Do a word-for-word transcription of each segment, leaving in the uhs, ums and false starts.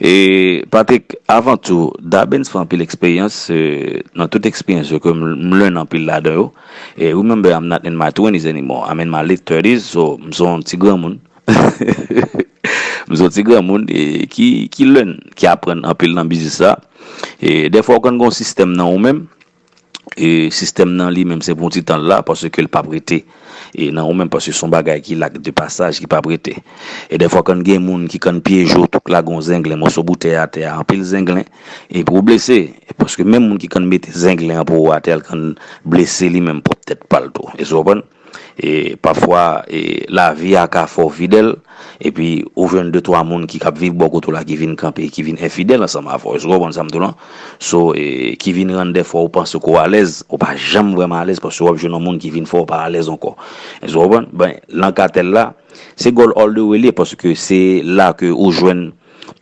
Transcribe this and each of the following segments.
E, Patrick, avan tou, Dabens fè anpil eksperyans, e, nan tout eksperyans yo ke m, m learn anpil ladan yo. E, remember, I'm not in my twenties anymore, I'm in my late thirties, so m se yon ti granmoun. M se yon ti granmoun, e, ki, ki learn, ki aprann anpil nan biznis la. E, dèfwa ou konn gen yon sistèm nan ou menm, e, sistèm nan li menm se pou yon ti tan l la, paske l p ap rete, e, nan ou menm, paske se yon bagay ki la de pasaj, ki p ap rete. E dèfwa konn gen moun ki konn pyeje w, tou k lage yon zenglen, mòso boutèy atè a, anpil zenglen, epi w blese. Paske menm moun ki konn mete zenglen an pou ou atè a, l konn blese li menm pwòp tèt pa l tou. Èske w konprann? E pafwa, e, lavi a ka fè w fidèl, epi ou jwenn de twa moun ki k ap viv bò kote w la ki vin kanpe, ki vin enfidèl ansanm avè w. Èske w konprann sa m di w lan? So, e, ki vin rann dèfwa ou panse ke w alèz, ou pa janm vrèman alèz, paske w ap jwenn yon moun ki vin fè w pa alèz ankò. Èske w konprann? Ben, nan katèl la, se gòl all the way li ye, paske se la ke ou jwenn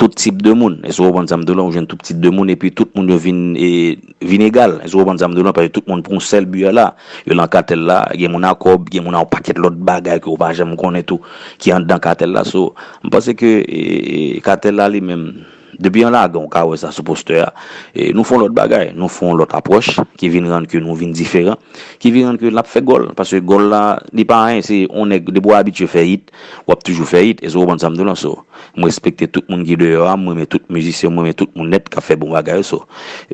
tout tip de moun. Èske w konprann sa m di w lan? Ou jwenn tout tip de moun, epi tout moun yo vin, e, vin egal. Èske w konprann sa m di w lan? Paske tout moun pou yon sèl bi la. Yo nan katèl la, gen moun a kòb, gen moun a yon pakèt lòt bagay ke w pa janm konnen tou, ki anndan katèl la. So, m panse ke, e, e, katèl la li menm, depi an lagan, w ka wè sa sou postè a. E, nou fè yon lòt bagay, nou fè yon lòt apwòch, ki vin rann ke nou vin diferan, ki vin rann ke l ap fè gòl. Paske gòl la, li pa anyen, se yon nèg, depi w abitye fè hit, w ap toujou fè hit. Èske w konprann sa m di w lan? So, m respekte tout moun ki deyò a, m renmen tout mizisyen, m renmen tout moun nèt k ap fè bon bagay yo. So,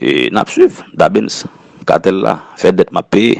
e, n ap swiv, Dabens, katèl la, fè dèt m ap peye.